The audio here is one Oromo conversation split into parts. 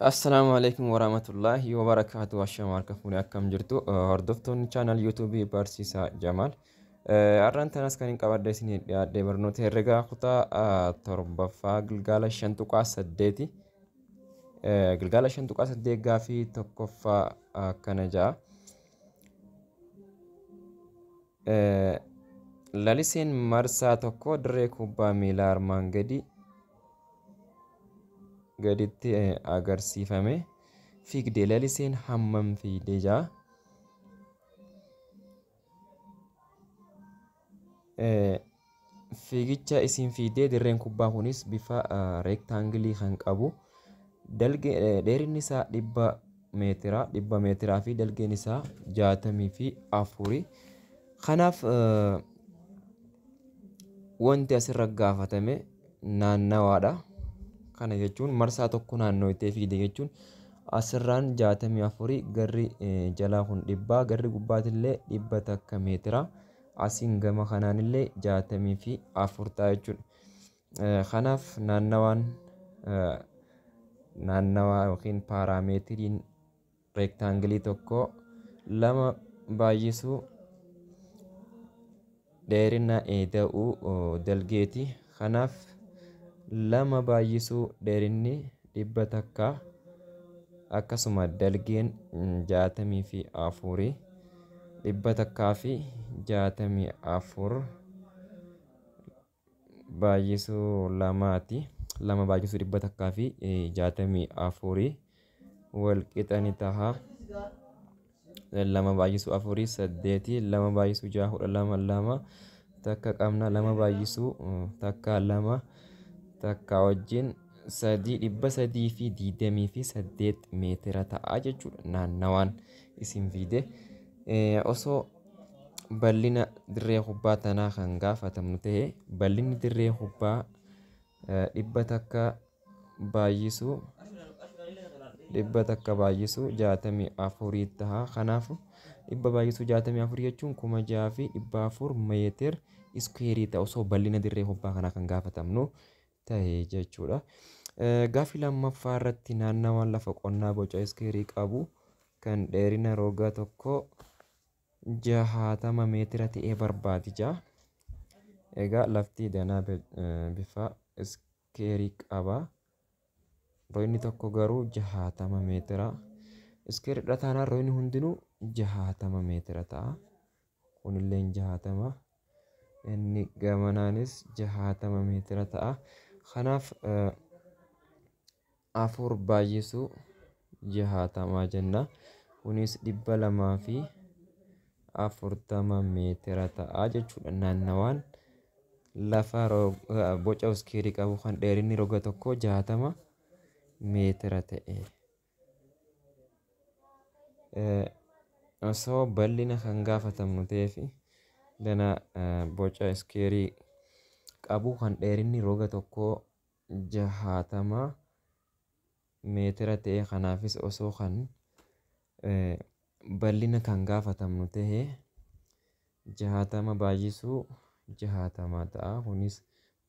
Assalaamu alaikum warahmatullahi wabarakaatu. Ashama harka fuunee akkam jirtu hordoftoonni chaanal yuutuubii Barsiisaa Jamaal. Har'aan tanas kan hin qabadde isinii dhiyaadhe barnoota herregaa kutaa torbaffaa gilgaala 5.8. Gilgaala 5.8 gaaffii tokkoffaa akkana ja'a. Laliseen marsaa tokko dirree kubbaa miilaa armaan gaditti agarsiifame fiigde. Laliseen hammam fiigde ja'a. Fiigicha isin fiigdee dirreen kubbaa kunis bifa reektaangilii kan qabu dheerinni isaa 100 meetira 100 meetiraa fi dalgeen isaa 64. Kanaaf wanti asirra gaafatame naannawaadha. Kana jechuun marsaa tokko naannoo itti fiigde jechuun asirraan 64, garri jalaa kun 100, garri gubbaatillee 100 meetira, asiin gama kanaanillee 64 ta'a jechuudha. Kanaaf naannawaan naannawaa yookiin paaraameetiriin reektaangilii tokko 2 baay'isuu dheerina ida'uu dalgeeti. Kanaaf 2 baay'isuu dheerinni 100 akkasuma dalgeen 64, 164 baay'isuu lamaati. 2 baay'isuu 164 wal qixa ni taha. 2 baay'isuu 4 8, 2 baay'isuu 6 12, 2 takka qabna, 2 baay'isuu takka 2 takka wajjin 3, 328 meetira ta'a jechuudha naannawaan isin fiide. Osoo bal'ina dirree kubbaa tanaa kan gaafatamnu ta'e, bal'inni dirree kubbaa 100 baay'isuu 100 baay'isuu 64 ta'a. Kanaaf 100 baay'isuu 64 jechuun 6400 meetir iskuweerii ta'a osoo bal'ina dirree kubbaa kanaa kan gaafatamnu ta'e jechuudha. Gaaffii lammaffaa irratti naannawaan lafa qonnaa boca iskuweerii qabu kan dheerina roga tokko 60 meetira ta'ee barbaadi ja'a. Egaa lafti danaa bifa iskuweerii qaba. Roogni tokko garuu 60 meetira. Iskuweeriidha taanaan roogni hundinuu 60 meetira ta'a. Kunillee 60. Inni gamanaanis 60 meetira ta'a. Kanaaf 4 baay'isuu 60 jenna. Kunis 240 meetira ta'a jechuudha. Naannawaan lafa boca iskuweerii qabu kan dheerinni roga tokko 60 meetira ta'e. Osoo bal'ina kan gaafatamnu ta'ee fi dana boca iskuweerii qabu kan dheerinni roga tokko 60 meetira ta'e, kanaafis osoo kan bal'ina kan gaafatamnu ta'e 60 baay'isuu 60 ta'a. Kunis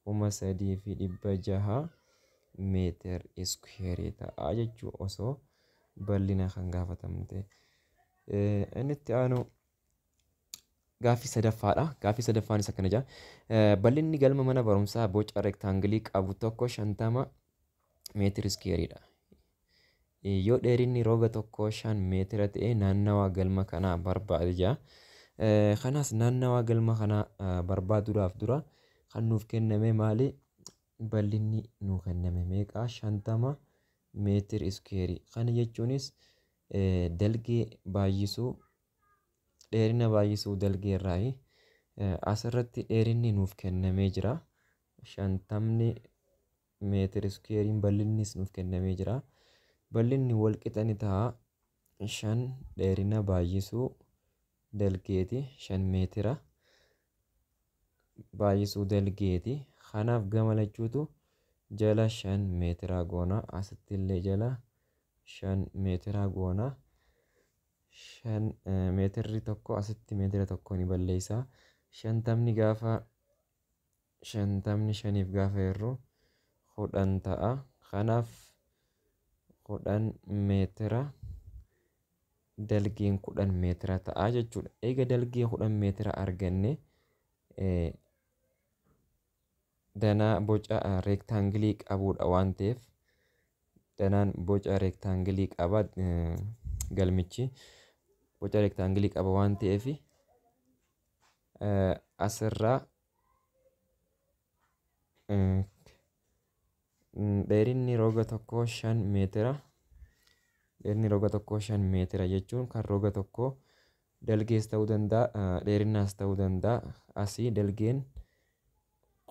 3600 meetir iskuweerii ta'a jechuudha osoo bal'ina kan gaafatamnu ta'e. Inni itti aanu gaaffii sadaffaadha. Gaaffii sadaffaanis akkana jedha. Bal'inni galma mana barumsaa boca reektaangilii qabu tokko 50 meetir iskuweeriidha. Yoo dheerinni roga tokko 5 meetira ta'e naannawaa galma kanaa barbaadi jedha. Kanaas naannawaa galma kanaa barbaaduudhaaf dura kan nuuf kenname maali? Bal'inni nuu kenname meeqa? 50 meetir iskuweerii. Kana jechuunis dalgee baay'isuu dheerina baay'isuu dalgee irraayi. Asirratti dheerinni nuuf kennamee jira. 50 meetir iskuweeriin bal'innis nuuf kennamee jira. Bal'inni wal qixa ni ta'a. 5 dheerina baay'isuu dalgeeti. 5 meetira baay'isuu dalgeeti. Kanaaf gama lachuutu jala 5 meetira goona. Asitti illee jala 5 meetira goona. 5 meetirri tokko asitti meetira tokko ni balleessa. 50 gaafa 50 shaniif gaafa hirru 10 ta'a. Kanaaf 10 meetira dalgeen 10 meetira ta'a jechuudha. Eega dalgee 10 meetira arganne danaa boca reektaangilii qabudha waan ta'eef danaan boca reektaangilii qaba galmichi boca reektaangilii qaba waan ta'eef asirraa dheerinni roga tokkoo 5 meetira. Dheerinni roga tokkoo 5 meetira jechuun kan roga tokkoo dalgees ta'uu danda'a, dheerinaas ta'uu danda'a. Asii dalgeen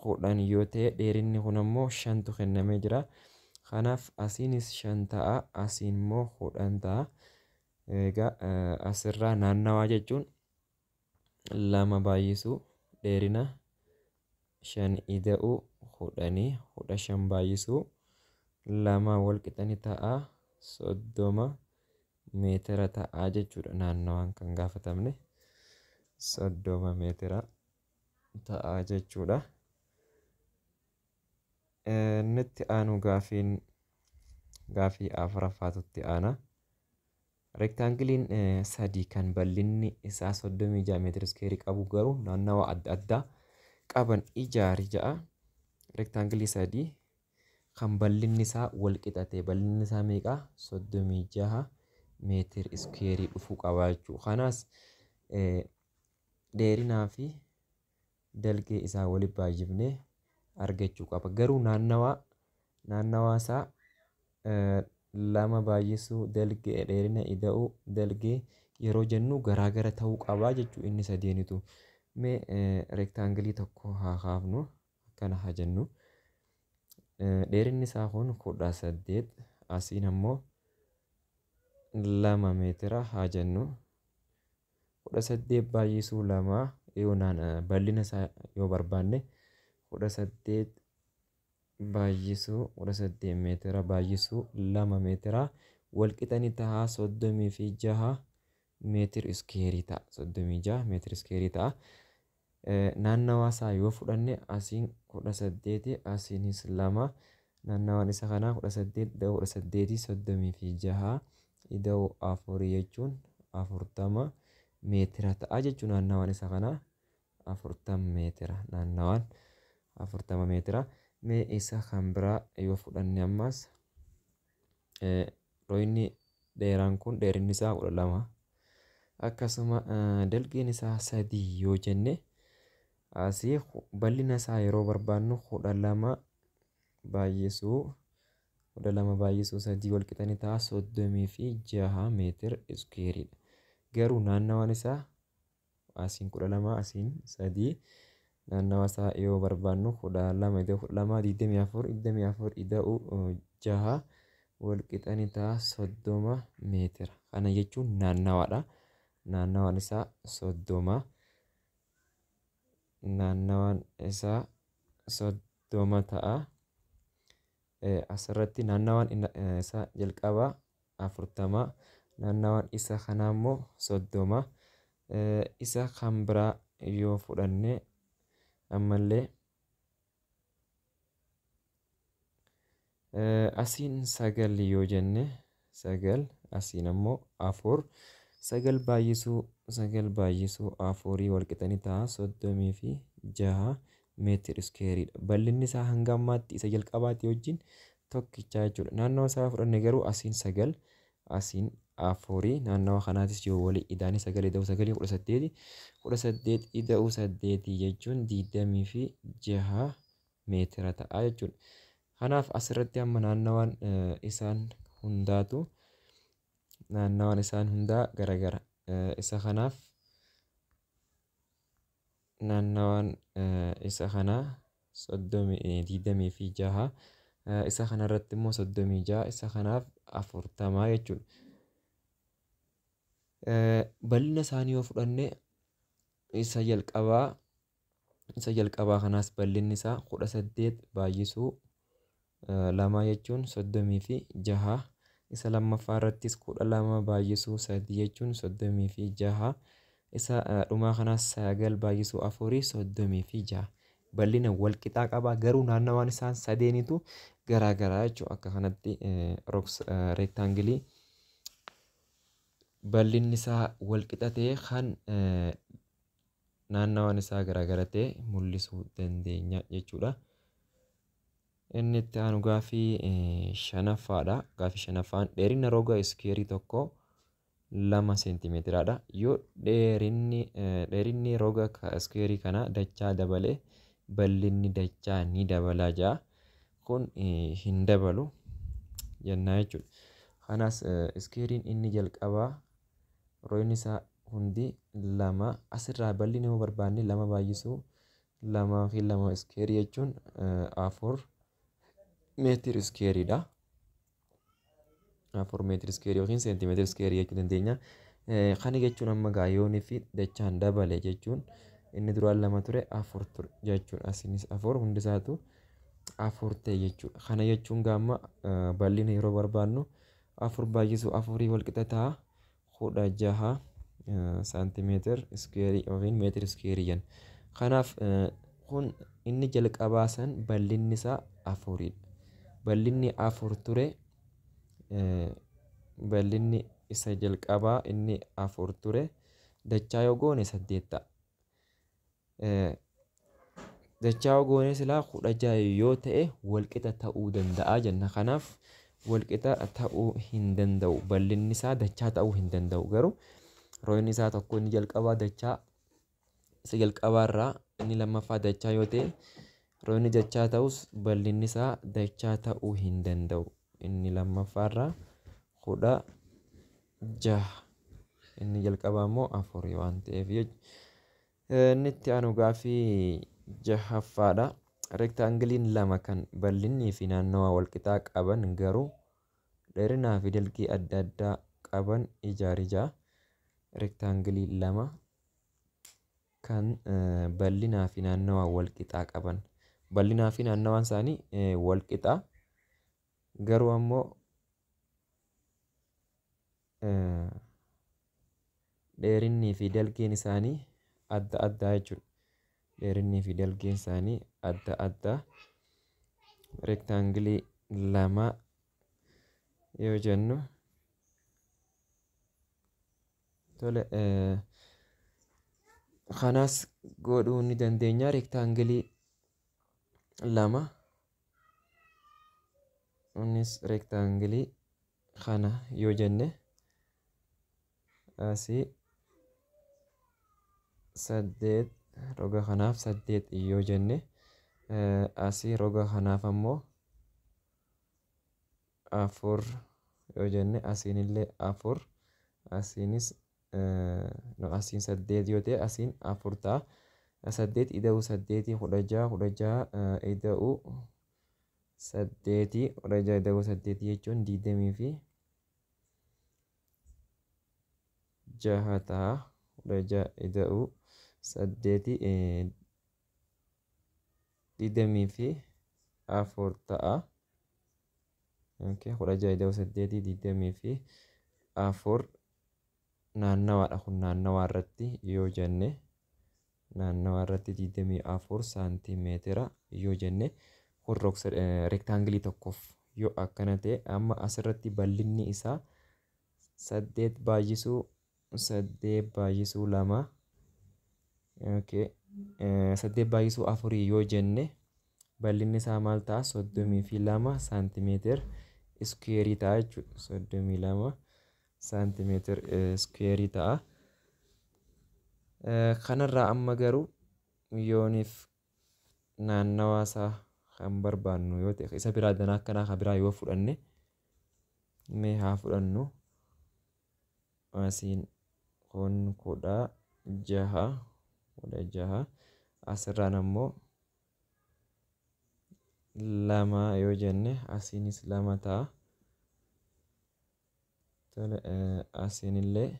10 yoo ta'e dheerinni kun ammoo 5tu kennamee jira. Kanaaf asiinis 5 ta'a, asiin immoo 10 ta'a. Egaa asirraa naannawaa jechuun 2 baay'isuu dheerina 5 ida'uu 10 15 baay'isuu 2 wal qixani ta'a 30 meetira ta'a jechuudha. Naannawaan kan gaafatamne 30 meetira ta'a jechuudha. Inni aanu gaaffii afuraffaatutti aana. Reektaangiliin 3 kan bal'inni isaa 36 meetira iskeerii qabu garuu naannawa adda addaa qaban ijaari ja'a. Reektaangilii 3 kan bal'inni isaa wal qixate bal'inni isaa meeqa? 36 meetira iskeerii dhufuu qaba jechuudha. Kanaas dheerinaa fi dalgee isaa walitti baay'ifnee argachuu qaba. Garuu naannawaa isaa 2 baay'isuu dalgee dheerina ida'uu dalgee yeroo jennu garaagara ta'uu qaba jechuudha inni sadeenitu. Mee reektaangilii tokko haa kaafnu, akkana haa jennu. Dheerinni isaa kun 18, asiin ammoo 2 meetira haa jennu. 18 baay'isuu 2 yoo bal'ina isaa yoo barbaanne 18 baay'isuu 18 meetira baay'isuu 2 meetira wal qixani ta'a 36 meetira iskeerii ta'a. 36 meetira iskeerii ta'a. Naannawaa isaa yoo fudhanne asiin 18 asiinis 2 naannawaan isa kanaa 18 ida'uu 18 36 ida'uu 4 jechuun 40 meetira ta'a jechuun naannawaan isa kanaa 40 meetira naannawaan 40 meetira. Mee isa kan biraa yoo fudhanne ammas royni dheeraan kun dheerinni isaa 12 akkasuma dalgeen isaa 3 yoo jenne asii bal'ina isaa yeroo barbaannu 12 baay'isuu 12 baay'isuu 3 wal qixani ta'a 36 meetira iskeeriidha. Garuu naannawaan isaa asiin 12 asiin 3 naannawa isaa yoo barbaannu 12 ida'uu 12 24 24 ida'uu 6 wal qixani ta'a 30 meetira. Kana jechuun naannawaadha. Naannawaan isaa 30 naannawaan isaa 30 ta'a. Asirratti naannawaan isaa jalqabaa 40 naannawaan isa kanaa immoo 30 isa kan biraa yoo fudhanne ammallee asiin 9 yoo jenne 9 asiin ammoo 4 9 baay'isuu 9 baay'isuu 4 wal qixani ta'a 36 meetira iskeeriidha. Bal'inni isaa hanga ammaatti isa jalqabaatti wajjin tokkicha jechuudha. Naannawa isaa fudhanne garuu asiin 9 asiin 4 naannawa kanaatis yoo walii idaanii 9 ida'uu 9 18 18 ida'uu 8 jechuun 26 meetira ta'a jechuudha. Kanaaf asirratti amma naannawaan isaan hundaatu naannawaan isaan hundaa garagara. Isa kanaaf naannawaan isa kanaa 26 isa kanarratti immoo 36 isa kanaaf 40 jechuudha. Bal'ina isaanii yoo fudhanne isa jalqabaa kanaas bal'inni isaa 18 baay'isuu 2 jechuun 36 isa lammaffaa irrattis 12 baay'isuu 3 jechuun 36 isa dhumaa kanaas 9 baay'isuu 4 36 bal'ina wal qixaa qaba. Garuu naannawaan isaan sadeenitu garaagaraa jechuudha. Akka kanatti reektaangilii bal'inni isaa walqixa ta'e kan naannawaan isaa garaagara ta'e mul'isuu dandeenya jechuudha. Inni itti aanu gaaffii shanaffaadha. Gaaffii shanaffaan dheerina roga iskeerii tokko 2 seentimeetiraadha. Yoo dheerinni roga iskeerii kanaa dachaa dabale bal'inni dachaa ni dabala jaa. Kun hin dabalu jennaa jechuudha. Kanaas iskeeriin inni jalqabaa rogni isaa hundi 2 asirraa bal'ina yoo barbaanne 2 baay'isuu 2 fi 2 iskeerii jechuun 4 meetir iskeeriidha. 4 meetir iskeerii yookiin seentimeetir iskeerii jechuu dandeenya. Kana jechuun amma gaayyoonii fi dachaan dabale jechuun inni duraan 2 ture 4 ture jechuudha. Asinis 4 hundi isaatu 4 ta'e jechuudha. Kana jechuun gaamma bal'ina yeroo barbaannu 4 baay'isuu 4 walqixa ta'a 16 saantimeetir iskeerii yookiin meetir iskeerii jenna. Kanaaf kun inni jalqabaa san bal'inni isaa 4dha. Bal'inni 4 ture bal'inni isa jalqabaa inni 4 ture dachaa yoo goone 8 ta'a. Dachaa yoo goone silaa 16 yoo ta'e walqixa ta'uu danda'a jenna. Kanaaf walqixa ta'uu hin danda'u. Bal'inni isaa dachaa ta'uu hin danda'u. Garuu rogni isaa tokko inni jalqabaa dachaa isa jalqabaarraa inni lammaffaa dachaa yoo ta'e rogni dachaa ta'us bal'inni isaa dachaa ta'uu hin danda'u. Inni lammaffaarraa 16 inni jalqabaa immoo 4 waan ta'eef jechuudha. Inni itti aanu gaaffii jahaffaadha. Reektaangiliin 2 kan bal'innii fi naannawaa walqixaa qaban garuu dheerinaa fi dalgii adda addaa qaban ijaari ja'a. Reektaangilii 2 kan bal'inaa fi naannawaa walqixaa qaban. Bal'inaa fi naannawaan isaanii walqixaa garuu ammoo dheerinnii fi dalgeen isaanii adda addaa jechuudha. Dheerinnii fi dalgeen isaanii adda addaa. Reektaangilii 2 yoo jennu tole kanaas godhuu ni dandeenya. Reektaangilii 2 innis reektaangilii kana yoo jenne asii 8 roga kanaaf 8 yoo jenne asii roga kanaaf ammoo 4 yoo jenne asiinillee 4 asiinis asiin 8 yoo ta'e asiin 4 ta'a. 8 ida'uu 8 16 16 ida'uu 8 16 ida'uu 8 jechuun 26 ta'a. 16 ida'uu 8 24 ta'a. 16 ida'uu 8 24 naannawaadha. Kun naannawaa irratti yoo jenne naannawaa irratti 24 saantimeetira yoo jenne kun reektaangilii tokkoof yoo akkana ta'e amma asirratti bal'inni isaa 8 baay'isuu 8 baay'isuu 2 okay 8 baay'isuu 4 yoo jenne bal'inni isaa maal ta'a? 32 saantimeetir iskuweerii ta'a jechuudha. 32 saantimeetir iskuweerii ta'a. Kanarraa amma garuu yooniif naannawaa isaa kan barbaannu yoo ta'e isa biraa danaa akkanaa kan biraa yoo fudhanne mee haa fudhannu. Asiin kun 16 16 asirraan ammoo 2 yoo jenne asiinis 2 ta'a. Tole asiinillee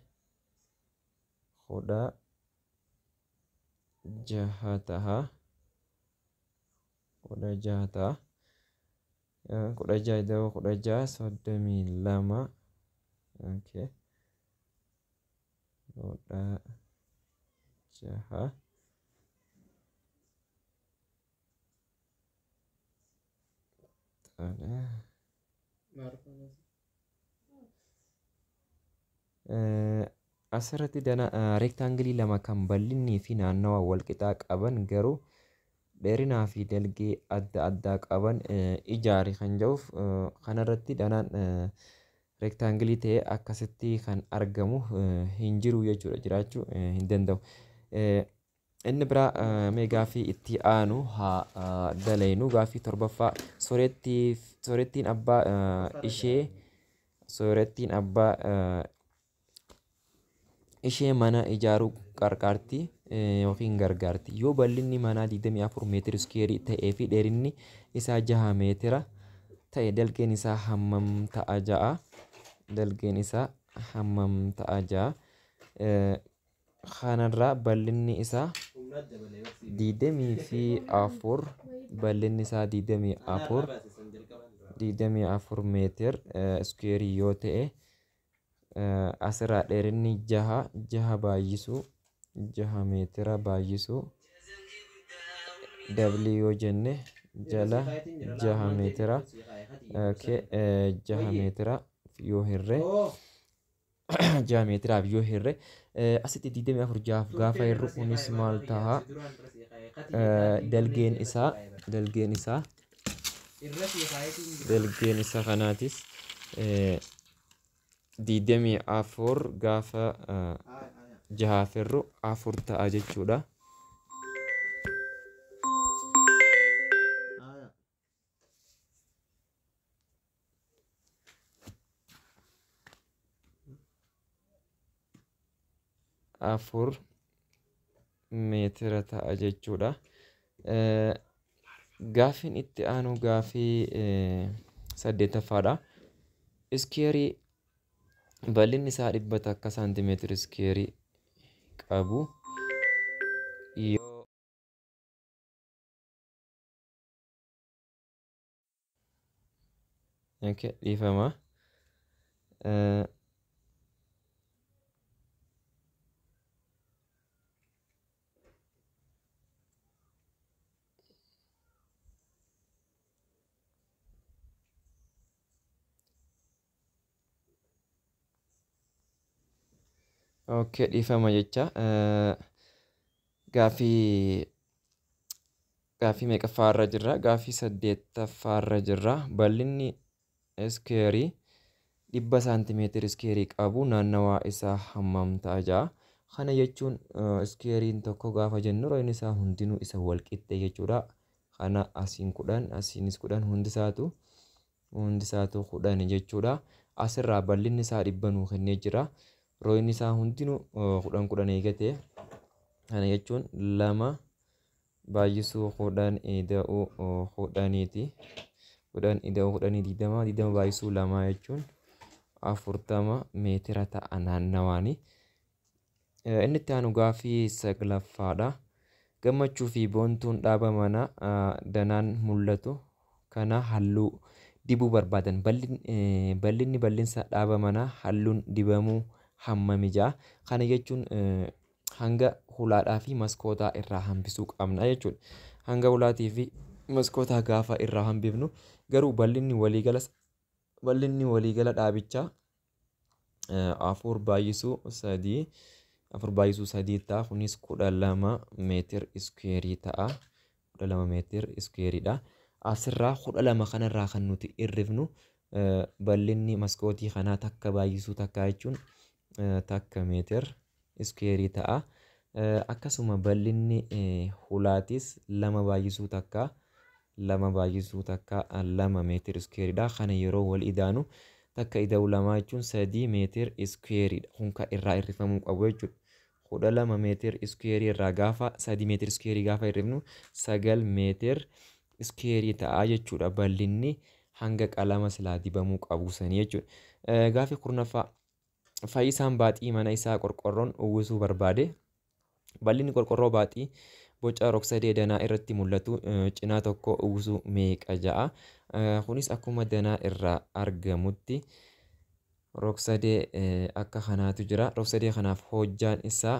16 ta'a. 16 ta'a. 16 ida'uu 16 32 okay 16 Asirratti dana reektaangilii lama kan bal'innii fi naannawa walqixaa qaban garuu dheerinaa fi dalgee adda addaa qaban ijaari kan jedhuuf kanarratti danaan reektaangilii ta'ee akkasitti kan argamu hin jiru jechuudha, jiraachuu hin danda'u. Inni biraa mee gaaffii itti aanu haa dalaynu. Gaaffii torbaffaa soorettiin abbaa ishee soorettiin abbaa ishee mana ijaaruu qarqaarti yookiin gargaarti. Yoo bal'inni manaa 24 meetira iskuweerii ta'ee fi dheerinni isaa 6 meetira ta'e dalgeen isaa hammam ta'a ja'a. Dalgeen isaa hammam ta'a ja'a. Kanarraa bal'inni isaa 24, bal'inni isaa 24 meetir iskuweerii yoo ta'e asirraa dheerinni 6 baay'isuu 6 meetira baay'isuu W yoo jenne jala 6 meetira 6 meetira yoo hirre 6 meetiraaf yoo hirre asitti 24 jahaaf gaafa hirru kunis maal ta'a? Dalgeen isaa dalgeen isaa dalgeen isaa kanaatis 24 gaafa jahaaf hirru 4 ta'a jechuudha. Afur meetira ta'a jechuudha. Gaaffiin itti aanu gaaffii saddeettaffaadha. Iskeerii bal'inni isaa 100 saantimeetira iskeerii qabu yoo dhiifama. Okay, dhiifama jecha. Gaaffii meeqaffaarra jirra? Gaaffii saddeettaffaarra jirra. Bal'inni iskeerii 100 saantimeetira iskeerii qabu naannawaa isaa hammam ta'a ja'a. Kana jechuun iskeeriin tokko gaafa jennu roonni isaa hundinuu isa wal qixxee jechuudha. Kana asiin 10 asiinis 10 hundi isaatu 10 jechuudha. Asirraa bal'inni isaa 100 nuu kennee jira. Roonni isaa hundinuu 10 10 eegate. Kana jechuun 2 baay'isuu 10 ida'uu 10ti. 10 ida'uu 10 20, 20 baay'isuu 2 jechuun 40 meetira ta'a naannawaani. Inni itti aanu gaaffii saglaffaadha. Gammachuu fi boontuun dhaaba mana danaan mul'atu kana halluu dibuu barbaadan. Bal'inni bal'insa dhaaba manaa halluun dibamuu hammami ja'a. Kana jechuun hanga hulaadhaa fi maskootaa irraa hambisuu qabna jechuudha. Hanga hulaatii fi maskootaa gaafa irraa hambifnu garuu bal'inni waliigala dhaabichaa 4 baay'isuu 3 4 baay'isuu 3 ta'a. Kunis 12 meetir iskuweerii ta'a. 12 meetir iskuweeriidha. Asirraa 12 kanarraa kan nuti hirrifnu bal'inni maskootii kanaa takka baay'isuu takka jechuun takka meetir iskuweerii ta'a. Akkasuma bal'inni hulaatis 2 baay'isuu takka 2 baay'isuu takka 2 meetir iskuweeriidha. Kana yeroo wal idaanu takka ida'uu 2 jechuun 3 meetir iskuweeriidha. Kun kan irraa hirrifamuu qabu jechuudha. 12 meetir iskuweerii irraa gaafa 3 meetir iskuweerii gaafa hirrifnu 9 meetir iskuweerii ta'a jechuudha. Bal'inni hanga qalama silaa dibamuu qabu sanii jechuudha. Gaaffii 10ffaa Fayyisaan baaxii mana isaa qorqorroon uwwisuu barbaade. Bal'inni qorqorroo baaxii boca rog-sadee danaa irratti mul'atu cinaa tokko uwwisuu meeqa ja'a. Kunis akkuma danaa irraa argamutti rog-sadee akka kanaatu jira. Rog-sadee kanaaf hojjaan isaa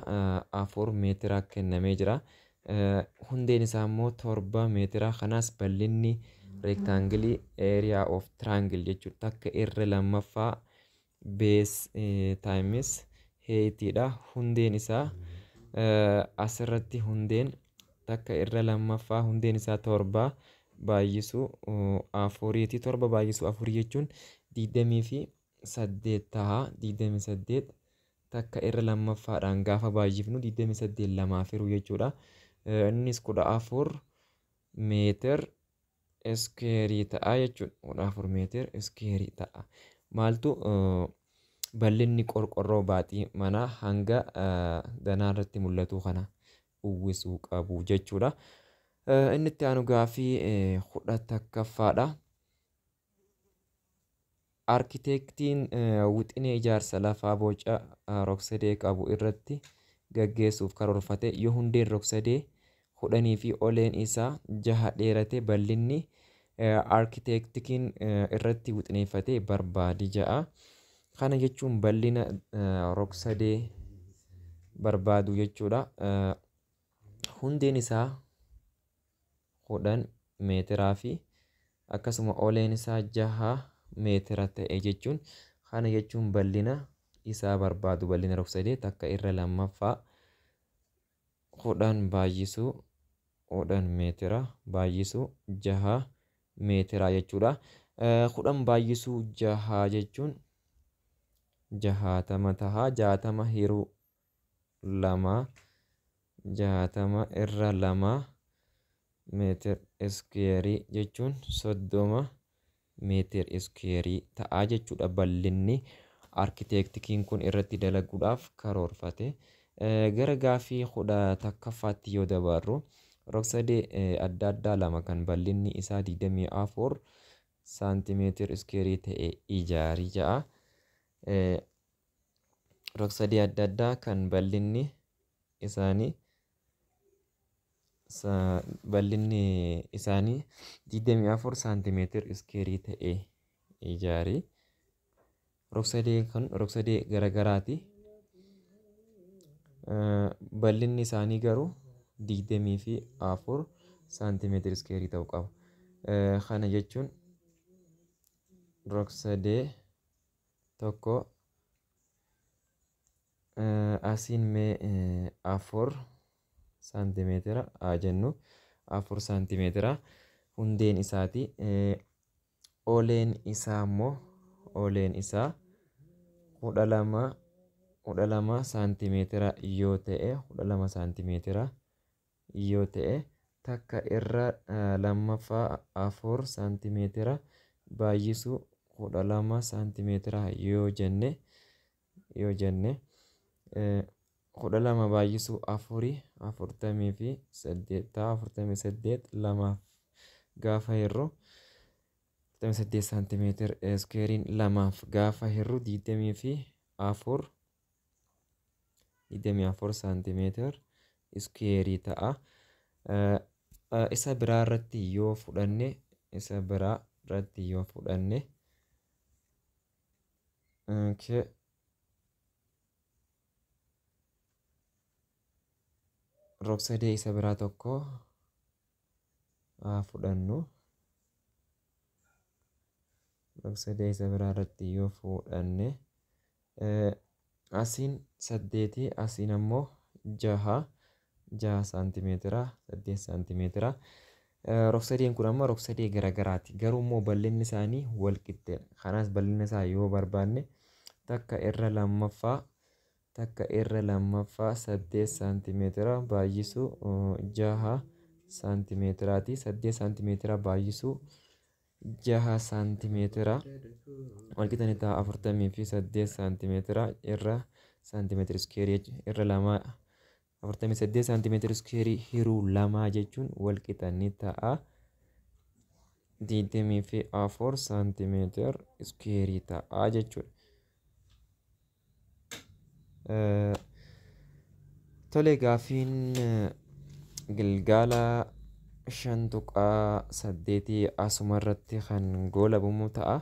4 meetira kennamee jira. Hundeen isaa immoo 7 meetira. Kanaas bal'inni Rectangle area of triangle jechuudha. Takka irra lammaffaa base times heightiidha. Hundeen isaa asirratti hundeen takka irra lammaffaa hundeen isaa 7 baay'isuu 4ti. 7 baay'isuu 4 jechuun 28 ta'a. 28 takka irra lammaffaadhaan gaafa baay'ifnu 28 lamaaf hiruu jechuudha. Innis 14 meetir iskeerii ta'a jechuudha. 14 meetir iskeerii ta'a. Maaltu bal'inni qorqorroo baaxii manaa hanga danaa irratti mul'atu kana uwwisuu qabu jechuudha. Inni itti aanu gaaffii 11ffaadha. Arkiteektiin wixinee ijaarsa lafaa boca rog-sadee qabu irratti gaggeessuuf karoorfate yoo hundeen rog-sadee 10 fi oleen isaa 6 dheerate bal'inni arkiteektiin irratti wixineeffate barbaadi ja'a. Kana jechuun bal'ina rog-sadee barbaadu jechuudha. Hundeen isaa 10 meetiraa fi akkasuma oleen isaa 6 meetira ta'e jechuun kana jechuun bal'ina isaa barbaadu bal'ina rog-sadee takka irra lammaffaa 10 baay'isuu 10 meetira baay'isuu 6 meetira jechuudha. 10 baay'isuu 6 jechuun 60 ta'a. 60 hiruu 2 60 irra 2 meetir iskeerii jechuun 30 meetir iskeerii ta'a jechuudha. Bal'inni arkiteektikiin kun irratti dalaguudhaaf karoorfate. Gara gaaffii 11ffaatti yoo dabarru rog-sadee adda addaa lama kan bal'inni isaa 24 saantimeetir iskeerii ta'e ijaarii ja'a. Rog-sadee adda addaa kan bal'inni isaanii 24 saantimeetir iskeerii ta'e ijaarii. Rog-sadee kun rog-sadee garagaraati. Bal'inni isaanii garuu 24 saantimeetir iskeerii ta'uu qaba. Kana jechuun rog-sadee tokko asiin mee 4 saantimeetira haa jennu 4 saantimeetira hundeen isaati. Oleen isaa immoo oleen isaa 12 saantimeetira yoo ta'e 12 saantimeetira yoo ta'e takka irra lammaffaa 4 saantimeetira baay'isuu 12 saantimeetira yoo jenne 12 baay'isuu 4 48 ta'a. 48 lamaaf gaafa hirru 48 saantimeetir iskeeriin lamaaf gaafa hirru 24 saantimeetir iskeerii ta'a. Isa biraa irratti yoo fudhanne rog-sadee isa biraa tokko haa fudhannu. Rog-sadee isa biraa irratti yoo fudhanne asiin 8 asiin ammoo 6 saantimeetira 8 saantimeetira. Rog-sadeen kun amma rog-sadee garagaraati. Garuu immoo bal'inni isaanii wal qixxeedha. Kanaas bal'inni isaa yoo barbaanne takka irra lammaffaa 8 saantimeetira baay'isuu 6 saantimeetiraati. 8 saantimeetira baay'isuu 6 saantimeetira walqixa ni ta'a 48 saantimeetira irra saantimeetira iskeerii irra 2 48 saantimeetira iskeerii hiruu 2 jechuun walqixa ni ta'a 24 saantimeetira iskeerii ta'a jechuudha. Tole gaaffiin gilgaala 5.8 asuma irratti kan goolabamu ta'a.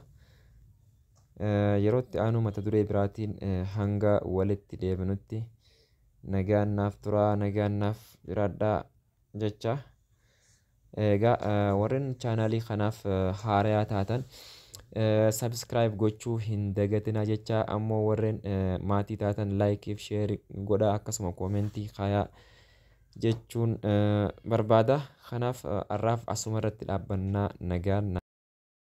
Yeroo itti aanu mata duree biraatiin hanga walitti deebinutti nagaan naaf turaa, nagaan naaf jiraadhaa jecha. Egaa warreen chaanaalii kanaaf haarayaa taatan subscribe gochuu hin dagatinaa jecha, ammoo warreen maatii taatan like fi share godhaa, akkasuma koomentii kaayaa jechuun barbaada. Kanaaf har'aaf asuma irratti dhaabbannaa, nagaan.